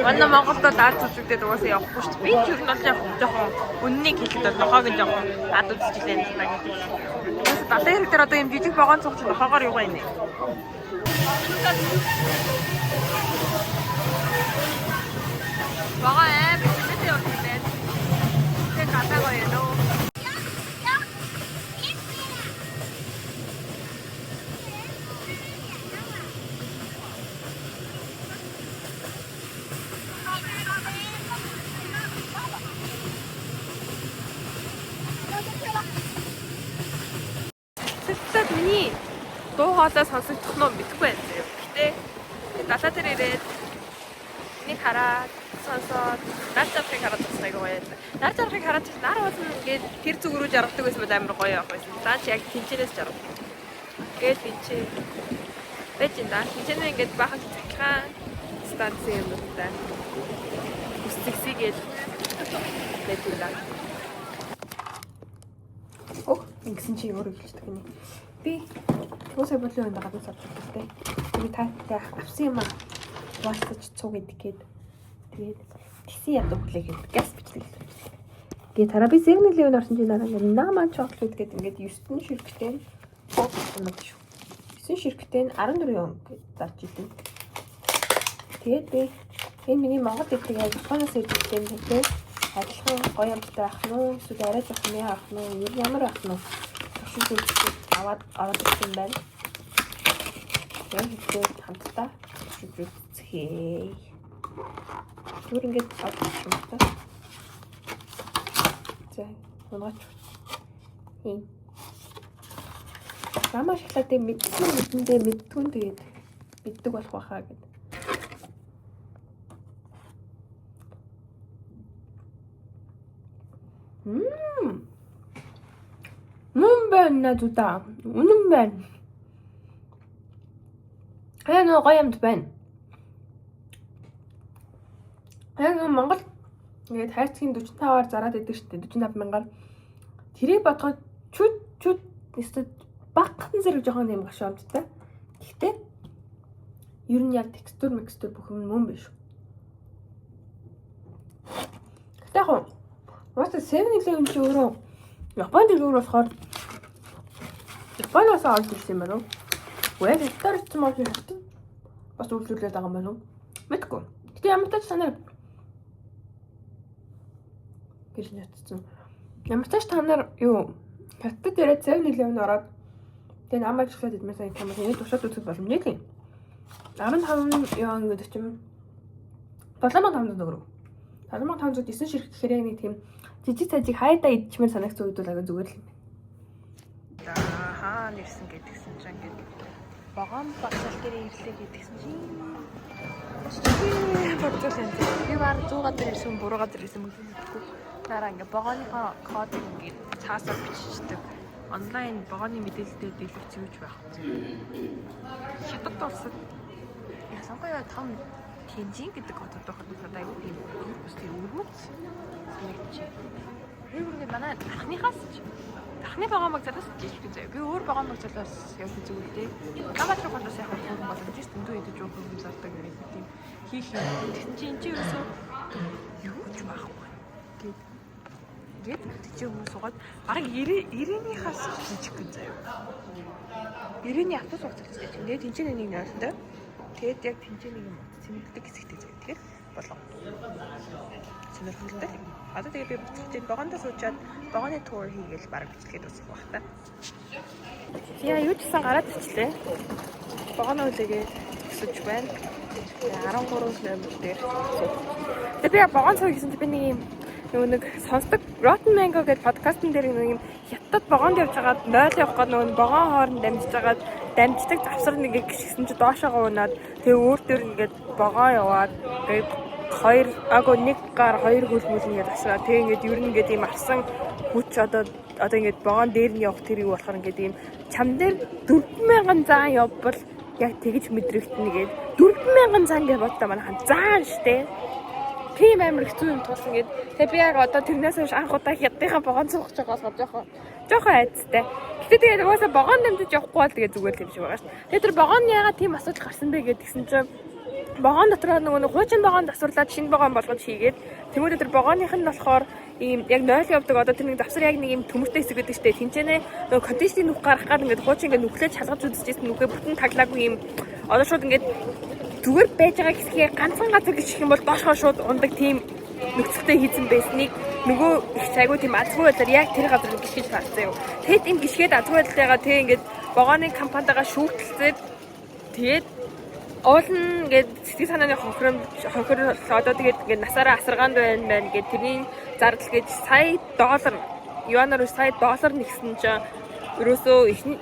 Манай Монголд бол аз үзэгдээд угаасаа явахгүй шүү дээ. Би ч ер нь бол яг жоохон үннийг хэлэхэд бол нохоог нь жоохон ад үзчихлээ л та гэдэг. Угаасаа далайн хэрэг дээр одоо ийм жижиг вогон суух чинь нохоогоор юу юм бэ? Вогон амар чимээтэй явж байна. Тэгээ гадаа гоё юм уу? Тэгвэл миний дуу хоолой сонсогдох нь мэдэхгүй байна заяа. Гэтэ далай дээр ирээд энийг хараад, сонсоод, нар жаргахыг хараад бас айгүй гоё байлаа. Нар жаргахыг хараад нар бол ингээд тэр зүг рүү жаргадаг байсан бол амар гоё явах байсан. Заа чи яг тэнчэнээс жаргадаг. Гээл тэнчээ. Байж энэ да. Тэнчэнээ ингээд баахан цахилгаан станцын юмнуудтай. Үсцэгсийгээл байж энэ да. Ох, ингэсэн чи өөрөө хэлчихдэг гинэ. Би тэгвэл сая бүлийн өнд гадна сууж байгаа те. Тэгээ та авсан юм аа хуваалцаж цуг идэх гээд, тэгээд тэсэн ядуу хүлээгээд газ бичлэг хийлээ. Тэгээ тараа би 7-Eleven орсон чинь дараа ингээд Nama chocolate гэдэг ингээд 9 ширхэгтэй нь шүү. 9 ширхэгтэй нь 14 юан гэж зарж идэв. Тэгээд би энэ миний Монгол иддэг яг Японоос ирдэг юм тийм. Адилхан гоё амттай байх нь уу? Эсвэл арай жоохон яа ах нь уу? Ер нь ямар байх нь уу? Туршиж үзэх аваад ороод ирсэн байна. Яг хэвээр хамтдаа туршиж үзье. Зүгээр ингээд авчих юм та. За, унаач. Ийм. Намаа шоколадыг мэдсэн мэдэндээ мэдтгүн тэгээд мэддэг болох байхаа гэд. Мм. Мөн байна зүда. Үнэн байна. Аа нөө гоё юмд байна. Яг нөө Монгол ингээд хайрцгийн 45-аар зараад идэг шүү дээ. 45 мянгаар. Тэрийг бодоход чүд чүд нэстэд багхан зэрэг жоохон юм гашуу амттай. Гэхдээ ер нь яг текстур мекстур бүх юм мөн биш. Гэтэ яг угаасаа 7-Eleven чи өөрөө Японд дэлгүүр болохоор Японоос олж ирсэн юм байна уу? Үгүй хятадаар ирсэн бол хятад бас үйлдвэрлээд байгаа юм байна уу? Мэдгүй. Гэтэ ямар ч тач та нар гэж нэтсэн. Ямар ч тач та нар юу хятад яриад 7-Eleven ороод тэгээ намайг шоколад идмээр санагдах юм бол энийг туршаад үзэх боломжтой юм. 15 юан гэдэг чинь 7500 төгрөг. 7509 ширхэг гэхээр яг нэг тийм жижиг цажиг хайдаа идчихмээр санагц үед бол аягүй зүгээр л юм байна. За хаана ирсэн гэдгсэн чинь ингээд вагон вокзал дээр ирлээ гэдгсэн чинь вокзал энэ. Би баг 100 газар ирсэн, буруу газар ирсэн мөн мэдэхгүй. Дараа ингээд вагоныхоо кодыг ингээд цаасаар биччихдэг. Онлайн вагоны мэдээлэлтэй дэлгэрч юуч байх. Хятад улсад ялангуяа том Тэнжин гэдэг хотод байхад надад аягүй тийм ус тийм өвөрмөц санагдчихэв. Тэр бүргээ манай анхныхаас ч анхны вагон вокзалаас жижиг заяа. Би өөр вагон вокзалаас явах зүгээр дээ. Улаанбаатар бол бас яг хөрөнгө боломж ш дэндүү идэж уух юм зардаг гэдэг тийм хийх юм. Тэгсэн чинь энэ чинь ерөөсөө юу ч байхгүй. Гээд гээд тийч хүмүүс суугаад бараг 90-ийнхаас жижиг гэн заяа. 90-ний автобус вокзал ч тийм. Тэгээд тэнцэнэ нэг нойлтой. Тэгээд яг тэнцэнэ нэг юм цэнэглэдэг хэсэгтэй заяа. Тэгэхээр болов. Сонирхолтой. Одоо тэгээ би буцах чинь вагондоо суучаад вагоны тур хийгээл бараг бичлэгээ дуусгах байх та. Яа юу ч гэсэн гараад ирчлээ. Вагоны үлээгээд өсөж байна. 13 номер дээр суух. Тэгээ би вагон суух гэсэн чинь би нэг юм нөгөө нэг сонсдог Rotten Mango гэдэг подкастн дээр нэг юм хятад вагонд явж байгаад 0 явах гээд нөгөө вагон хооронд дамжиж байгаад дамждаг завсар нэг гисгсэн чи доошоогоо унаад тэгээ өөр дөр ингээд вагон яваад тэгээд хоёр агуу нэг гар хоёр хөл мөл ингээд асраа тэгээ ингээд ер нь ингээд ийм авсан хүч одоо ингээд вагон дээр нь явах тэр юу болохоор ингээд ийм чам дээр 4000 зан явбал яг тэгж мэдрэгдэнэ гээд 4000 зан гэж бодлоо манайхан заан штэ. Тийм амар хэцүү юм туулсан гээд тэгээ би яг одоо тэрнээс хойш анх удаа хятадынхаа вагон суух гэж байгаа болохоор жоохон айцтай. Гэтэ тэгээд угаасаа вагон дамжиж явахгүй бол тэгээд зүгээр л юм шиг байгаа шүү. Тэгээд тэр вагон яагаад тийм асуудал гарсан бэ гэдгсэн чинь вагон дотор нөгөө нэг хуучин вагон засварлаад шинэ вагон болгож хийгээд тэмүүтэ тэр вагоных нь болохоор ийм яг 0 явдаг одоо тэр нэг завсар яг нэг ийм төмөртэй хэсэг гэдэг штэ. Тинчэнэ нөгөө кондишны нүх гарах гад ингээд хуучин ингээд нүхлээ чалгаж үзчихсэн нүхээ бүтэн таглаагүй ийм одоо шууд ингээд зүгээр байж байгаа хэсгээ ганцхан газар гიშх юм бол доошоо шууд ундаг тийм нөхцөлтэй хийцэн байсныг нөгөө их цайгүй тийм азгүй байдлаар яг тэр газар гიშгэж таарсан юм. Тэгэд энэ гიშгээд азгүй байдлаагаа тэг ингээд вагоны компанитайгаа шүүгдэлцээд тэгээд уул нь ингээд сэтгэл санааны хохирол одоо тэгээд ингээд насаараа асаргаанд байна гээд тэрний зардал гэж сая доллар юанаар сая доллар нэгсэн чинь ерөөсөө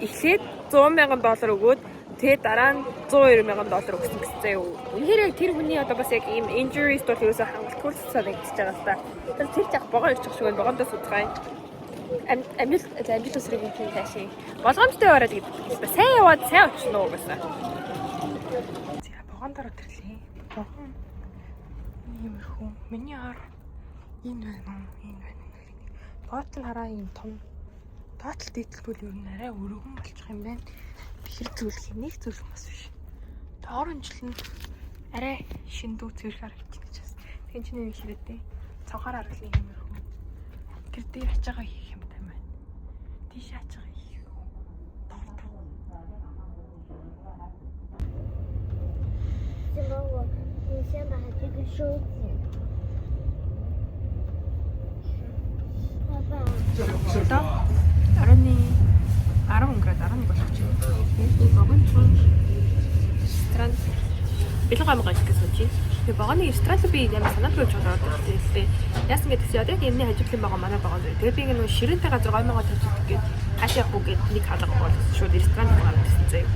эхлээд $100,000 өгөөд тэгээд дараа нь $190,000 өгсөн гэсэн юу. Үнэхээр яг тэр хүний одоо бас яг ийм injuries бол ерөөсөө хангалтгүй санагдчихж байгаа л та. Тэр яг вагон ирчих шиг байна. Вагондоо сууцгаая. Амжилт өсрийг юм таашаа. Болгоомжтой яваарай гэдэг. Сайн яваад сайн очно уу гэсэн. За вагон дээр өтрлээ. Вагон иймэрхүү. Миний ар энэ байна уу? Энэ байна уу? Боотл хараа ийм том. Тоотл дээдлгүй ер нь арай өргөн болчих юм байна. Тэр зүйлх нэг зүйлх бас биш. Доор нь жил нь арай шиндүү цэвэрх харагдчих гэж байна. Тэгэн чинь нэг хэрэгтэй. Цонхоор харгалын иймэрхүү. Тэр дээр ачаагаа хийх юм тань байна. Тийш ачаагаа хийх үү? Доор тав. 先帮我，你先把这个收紧。Одоо 10 10 өнгөрөөд 11 болох чинь. Тэгээд богино ресторан бэлэг гомгоо идэх гэсэн чинь. Тэгээ богоны ресторан руу би ямар санаагүй болж ороод ирсэн лээ. Яасан гэдэг чинь яг юмны хажуудлын байгаа манай богоон зэрэг. Тэгээ би ингэ нөө ширээтэй газар гомгоо тавьж идэх гээд хаашаа явахгүй гээд нэг хаалга бол шууд ресторан руу гараад ирсэн заяа.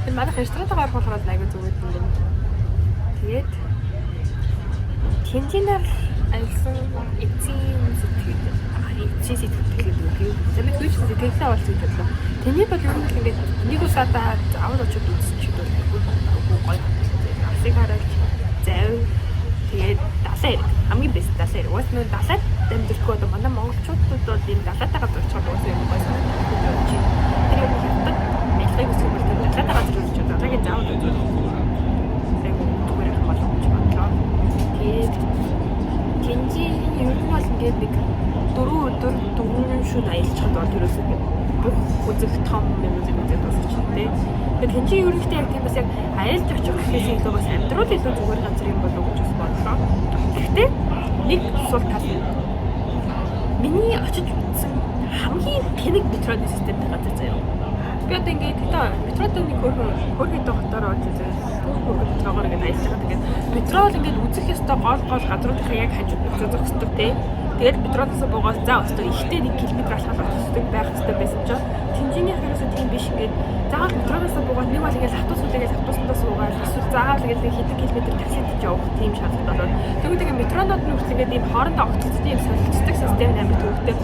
Тэр манайх ресторантаа орох болохоор айгүй зүгээр юм байна. Тэгээд Тэнжинаар аялсан эцсийн сэтгэл эцсийн сэтгэл гэдэг үг юу? За би түүж сэтгэлээ олж үзлээ. Тэний бол ер нь ингээд нэг удаадаа заавал очиод үзсэн ч гэдэг айгүй айгүй гоё хөтөлтэй. Насыг хараад завь тэгээд далайн эрэг хамгийн best далайн эрэг. Уус нөө далайд амьдрахгүй одоо манай монголчуудад бол энэ далайтай газар очиход уус юм гоё санагдаж байна. Тэр юм хятад аялгыг өсгөх бол тэр далайтай газар очиод далайг заавал үзвэл айгүй зүгээр юм болов гэж бодлоо. Тэгээд Тэнжин ер нь бол ингээд нэг 4 өдөр 4 шөнө аялчихад бол ерөөсөө ингээд бүх үзэх том юм үзэх үзэх дуусчих тий. Тэгээд Тэнжин ерөнхийдөө яг тийм бас яг аялж очих гэхээс илүү бас амьдрал илүү зүгээр газар юм болов уу гэж бас бодлоо. Гэхдээ нэг сул тал нь миний очиж үзсэн хамгийн тэнэг метроны системтэй газар заяа. Би одоо ингээд хэдэн метротой нэг хөөрхөн хөөрхөн хотоор орж үзээ. Бүх хөөрхөн метрогоор ингээд аялж байгаа. Тэгээд метро л ингээд үзэх ёстой гол гол газруудынхаа яг хажууд нь зогсдог тий. Тэгээд метроноос буугаад за өстө ихтэй 1 км алхах өсдөг байх ёстой байсан чинь Тэнжиний ерөөсөө тийм биш ингээд заавал метроноос буугаад нэг бол ингээд автобус үлээгээд автобусандаа суугаад эсвэл заавал ингээд нэг хэдэн километр таксид явах тийм шаардлага болоод тэгвэл ингээд метронууд нь хүртэл ингээд ийм хоорондоо огтлцсон юм солилцдог систем амар төвөгтэй.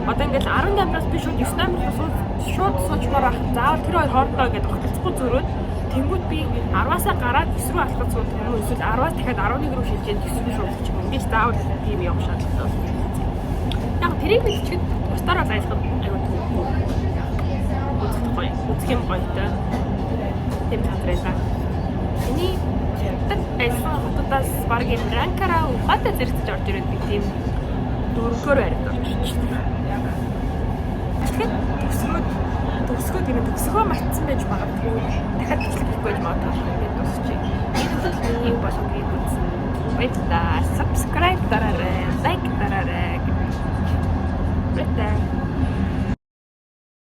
Одоо ингээд 18-аас би шууд 9 номер руу шууд суучмаар ах заавал тэр хоёр хоорондоо ингээд огтлцохгүй зөрөөд тэнгууд би 10-аасаа гараад 9 рүү алхах суудаг юм уу эсвэл 10-аас дахиад 11 рүү шилжээд 9 рүү шууд ч юм ингээд заавал тийм явах шаардлагатай болсон. Яг тэрийг мэдчихэд бусдаар бол аялахад аюул төвөггүй. Үзэх гоё. Үзэх юм гоётой. Тийм газар байлаа. Миний хятад аялсан хотуудаас баг юм rank аараа ухаатай зэрэгцэж орж ирээд би тийм дөрөвдүгээр байранд орж ирчихсэн. Тэгэхээр төгсгөөд төгсгөөд юм төгсгөө мартсан байж магадгүй. Дахиад бичлэг хийхгүй байж магадгүй. Ингээд дуусчих. Энэ бол миний болгогийг үзсэн. Баярлалаа. Subscribe дараарай, like дараарай. Баярлалаа.